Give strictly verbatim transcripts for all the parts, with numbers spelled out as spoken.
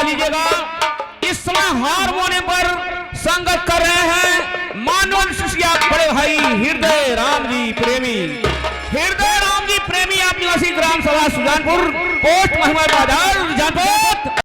लीजिएगा। इस समय हारमोनियम पर संगत कर रहे हैं माननीय शिष्या बड़े भाई हृदय राम जी प्रेमी। हृदय राम जी प्रेमी, आप निवासी ग्राम सभा सुजानपुर, पोस्ट महुआ बाजार, जनपद।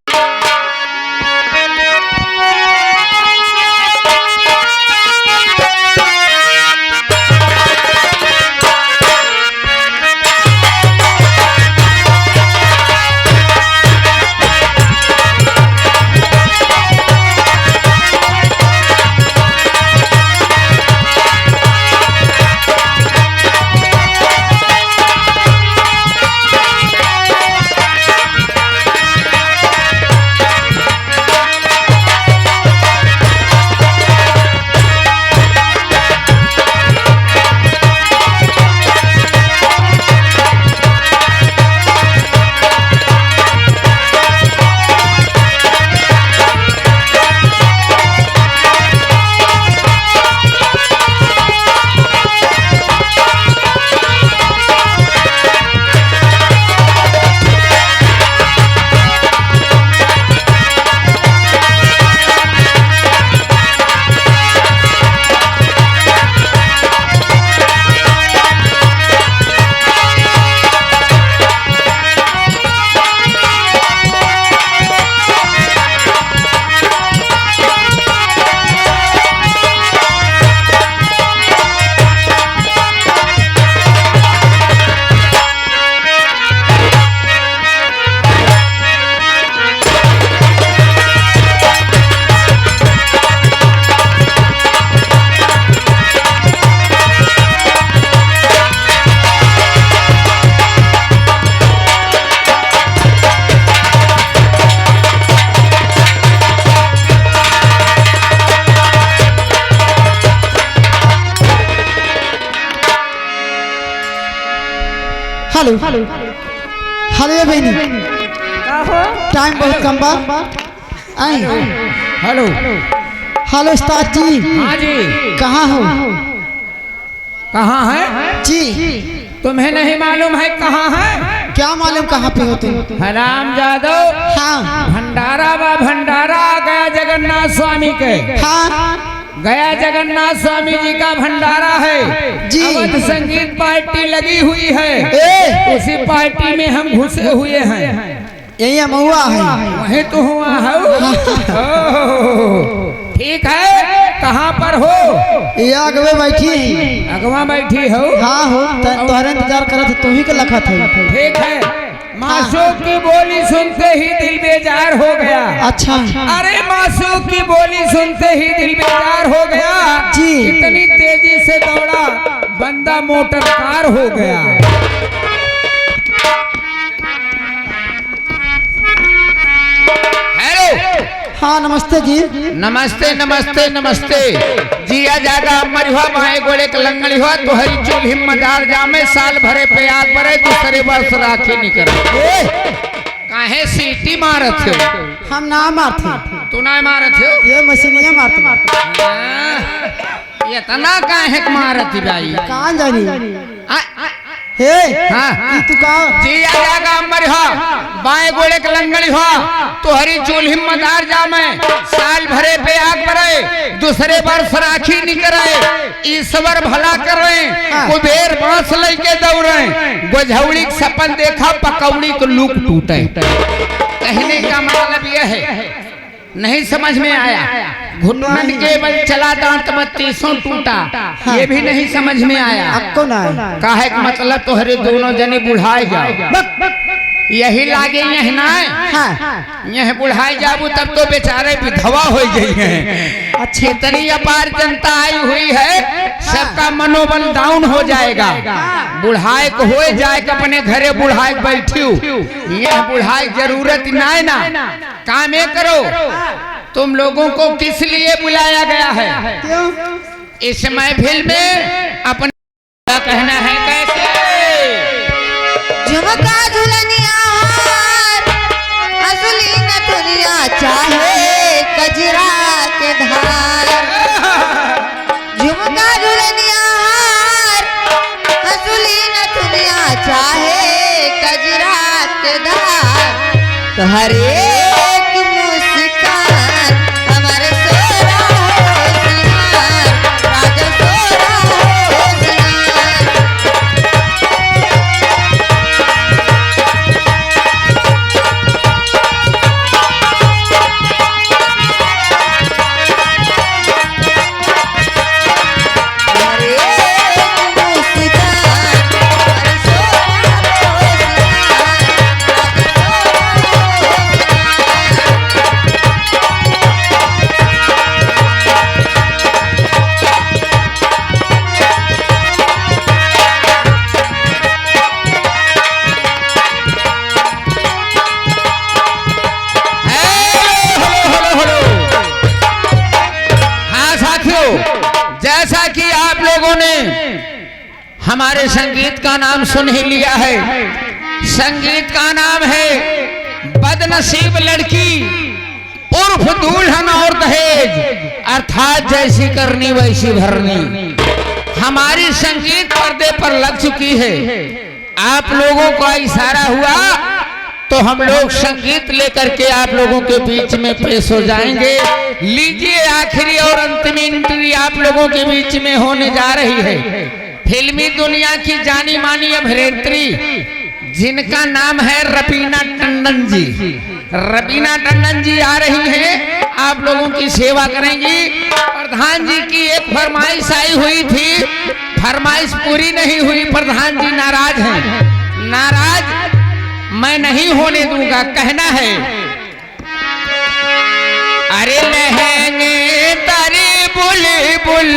हेलो, हेलो, ये बहनी, का हो? टाइम बहुत कम बा। आई। हेलो। हेलो उस्ताद जी। हाँ जी। कहाँ हो? कहाँ है? जी। तुम्हें नहीं मालूम है कहाँ है? क्या मालूम कहाँ पे हो तुम? हराम जादो। हाँ। भंडारा बा, भंडारा गया जगन्नाथ स्वामी के। हाँ। गया जगन्नाथ स्वामी जी का भंडारा है। जी। अवध संगीत पार्टी लगी हुई है। ए। उसी पार्टी में हम घुसे हुए हैं। यही हम हुआ है। वहीं तो हुआ है। ओह, ठीक है, कहाँ पर हो? ये अगवे बैठी है। अगवा बैठी हो? हाँ हो, त-, तोहरे इंतजार करत है, तोही के लखत है। ठीक है। मासूक की बोली सुनते ही दिल बेजार हो गया। अच्छा। अरे, मासूक की बोली सुनते ही दिल बेजार हो गया। जी। इतनी तेजी से दौड़ा, बंदा मोटर कार हो गया। हेलो। हाँ, नमस्ते जी। नमस्ते, नमस्ते, नमस्ते। जिया जागा अमर हुआ, बाएं गोड़े के लंगड़ी हुआ, तोहरी चूल्ही में मदार जामे, साल भरे पे आग बरे, दूसरे वर्ष राखी निकरे। ए! काहे सीटी मारत हो? हम ना मारते। तू ना मारत हो? ये मशीनिया मारते। हाँ, इतना काहे के मारत ही भाई? कहाँ जानी? आ, आ, हे, हाँ। ई तू का? जिया जागा अमर हो, बाएं गोड़े के लंगड़ी हो, तोहरी चूल्ही में मदार जामे, साल भरे पे आग बरे, दूसरे वर्ष राखी निकरे, ईश्वर भला करे, हाँ। कुबेर बांस लेके दौड़े, गोझौड़ी के सपन देखा, पकौड़ी के लूक टूटे। कहने का मतलब यह है, नहीं समझ में आया। घुटनन के बल चला दांत में तीसों टूटा, हाँ। ये भी नहीं समझ में आया। अक्को ना। काहे का मतलब तोहरे दोनों जने बुढ़ाए जाओ। बक, बक। यही लागे यही ना। हाँ। यह बुढ़ाए जाबू तब तो बेचारे विधवा हो गई हैं। अच्छा। इतनी अपार जनता आई हुई है, हाँ। सबका मनोबल डाउन हो जाएगा। हाँ। बुढ़ाए को हो जाए कि अपने घरे बुढ़ाए के बैठी हो। यह बुढ़ाए की जरूरत ना है ना। काम ये करो, तुम लोगों को किस लिए बुलाया गया है? क्यों? इस महफिल में अपने क्या कहना है, कैसे? झुमका झुलनिया हार, असली नथुनिया चाहे कजरा के धार। झुमका झुलनिया हार, असली नथुनिया चाहे कजरा के धार। तो हर एक हमारे संगीत का नाम सुन ही लिया है। संगीत का नाम है बदनसीब लड़की उर्फ दुल्हन और दहेज, अर्थात जैसी करनी वैसी भरनी। हमारी संगीत पर्दे पर लग चुकी है। आप लोगों का इशारा हुआ तो हम लोग संगीत लेकर के आप लोगों के बीच में पेश हो जाएंगे। लीजिए, आखिरी और अंतिम एंट्री आप लोगों के बीच में होने जा रही है। फिल्मी दुनिया की जानी मानी अभिनेत्री जिनका नाम है रबीना टंडन जी, रबीना टंडन जी आ रही हैं, आप लोगों की सेवा करेंगी। प्रधान जी की एक फरमाइश आई हुई थी, फरमाइश पूरी नहीं हुई, प्रधान जी नाराज हैं। नाराज मैं नहीं होने दूंगा, कहना है। अरे लहंगे तारे बुलबुल,